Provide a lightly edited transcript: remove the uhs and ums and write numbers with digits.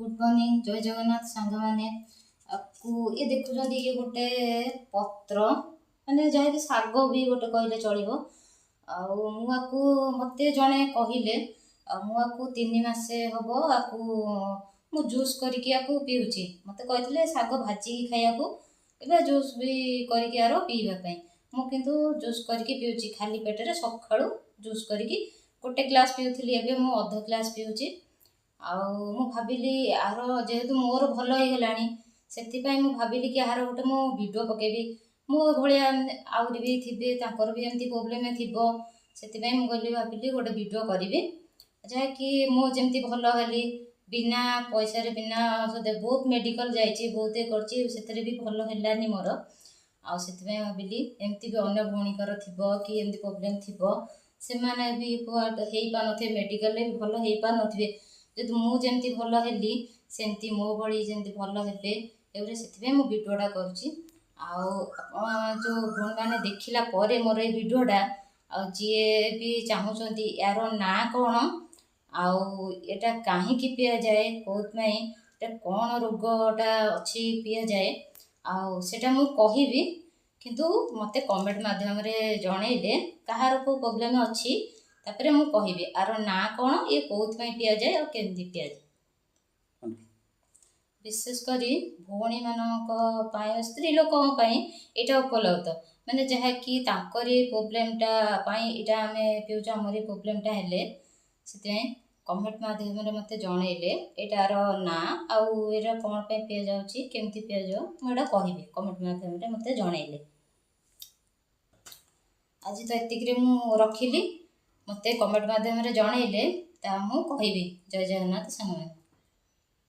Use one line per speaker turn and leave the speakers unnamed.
Good morning, ଜୟ ଜଗନ୍ନାଥ ସାଙ୍ଗମାନେ। ଆକୁ ଇଏ ଦେଖୁଛନ୍ତି, ଇଏ ଗୋଟେ ପତ୍ର, ମାନେ ଯାହାକି ଶାଗ ବି ଗୋଟେ କହିଲେ ଚଳିବ। ଆଉ ମୁଁ ଆକୁ, ମୋତେ ଜଣେ କହିଲେ, ଆଉ ମୁଁ ଆକୁ 3 ମାସ ହେବ ଆକୁ ମୁଁ ଜୁସ୍ କରିକି ଆକୁ ପିଉଛି। ମୋତେ କହିଥିଲେ ଶାଗ ଭାଜିକି ଖାଇବାକୁ, ଏବେ ଜୁସ୍ ବି କରିକି ଆର ପିଇବା ପାଇଁ। ମୁଁ କିନ୍ତୁ ଜୁସ୍ କରିକି ପିଉଛି ଖାଲି ପେଟରେ। ସକାଳୁ ଜୁସ୍ କରିକି ଗୋଟେ ଗ୍ଲାସ୍ ପିଉଥିଲି, ଏବେ ମୁଁ ଅଧ ଗ୍ଲାସ୍ ପିଉଛି। ଆଉ ମୁଁ ଭାବିଲି ଆର ଯେହେତୁ ମୋର ଭଲ ହେଇଗଲାଣି, ସେଥିପାଇଁ ମୁଁ ଭାବିଲି କି ଏହାର ଗୋଟେ ମୁଁ ଭିଡ଼ିଓ ପକେଇବି। ମୋ ଭଳିଆ ଆହୁରି ବି ଥିବେ, ତାଙ୍କର ବି ଏମିତି ପ୍ରୋବ୍ଲେମ୍ ଥିବ। ସେଥିପାଇଁ ମୁଁ କହିଲି, ଭାବିଲି ଗୋଟେ ଭିଡ଼ିଓ କରିବି, ଯାହାକି ମୁଁ ଯେମିତି ଭଲ ହେଲି ବିନା ପଇସାରେ, ବିନା ଔଷଧ। ବହୁତ ମେଡ଼ିକାଲ ଯାଇଛି, ବହୁତ ଇଏ କରିଛି, ସେଥିରେ ବି ଭଲ ହେଲାନି ମୋର। ଆଉ ସେଥିପାଇଁ ଭାବିଲି ଏମିତି ବି ଅନ୍ୟ ଭଉଣୀଙ୍କର ଥିବ କି ଏମିତି ପ୍ରୋବ୍ଲେମ୍ ଥିବ, ସେମାନେ ବି ହେଇପାରୁନଥିବେ, ମେଡ଼ିକାଲରେ ବି ଭଲ ହେଇପାରୁନଥିବେ। ଯଦି ମୁଁ ଯେମିତି ଭଲ ହେଲି, ସେମିତି ମୋ ଭଳି ଯେମିତି ଭଲ ହେବେ ଏଗୁଡ଼ା, ସେଥିପାଇଁ ମୁଁ ଭିଡ଼ିଓଟା କରୁଛି। ଆଉ ଆପଣ ଯେଉଁ ଭଉଣୀମାନେ ଦେଖିଲା ପରେ ମୋର ଏଇ ଭିଡ଼ିଓଟା, ଆଉ ଯିଏ ବି ଚାହୁଁଛନ୍ତି ଏହାର ନାଁ କ'ଣ ଆଉ ଏଇଟା କାହିଁକି ପିଆଯାଏ, କେଉଁଥିପାଇଁ, ଏଇଟା କ'ଣ ରୋଗଟା ଅଛି ପିଆଯାଏ, ଆଉ ସେଇଟା ମୁଁ କହିବି। କିନ୍ତୁ ମୋତେ କମେଣ୍ଟ ମାଧ୍ୟମରେ ଜଣେଇଲେ କାହାର କେଉଁ ପ୍ରୋବ୍ଲେମ୍ ଅଛି, ତାପରେ ମୁଁ କହିବି ଆର ନାଁ କ'ଣ, ଇଏ କେଉଁଥିପାଇଁ ପିଆଯାଏ ଆଉ କେମିତି ପିଆଯାଏ। ବିଶେଷ କରି ଭଉଣୀମାନଙ୍କ ପାଇଁ, ସ୍ତ୍ରୀ ଲୋକଙ୍କ ପାଇଁ ଏଇଟା ଉପଲବ୍ଧ, ମାନେ ଯାହାକି ତାଙ୍କରି ପ୍ରୋବ୍ଲେମଟା ପାଇଁ ଏଇଟା ଆମେ ପିଉଛୁ, ଆମରି ପ୍ରୋବ୍ଲେମଟା ହେଲେ। ସେଥିପାଇଁ କମେଣ୍ଟ ମାଧ୍ୟମରେ ମୋତେ ଜଣେଇଲେ ଏଇଟାର ନାଁ ଆଉ ଏଇଟା କ'ଣ ପାଇଁ ପିଆଯାଉଛି, କେମିତି ପିଆଯିବ, ମୁଁ ଏଇଟା କହିବି କମେଣ୍ଟ ମାଧ୍ୟମରେ ମୋତେ ଜଣେଇଲେ। ଆଜି ତ ଏତିକିରେ ମୁଁ ରଖିଲି। ମୋତେ କମେଣ୍ଟ ମାଧ୍ୟମରେ ଜଣେଇଲେ ତାହା ମୁଁ କହିବି। ଜୟ ଜଗନ୍ନାଥ ସାଙ୍ଗମାନେ।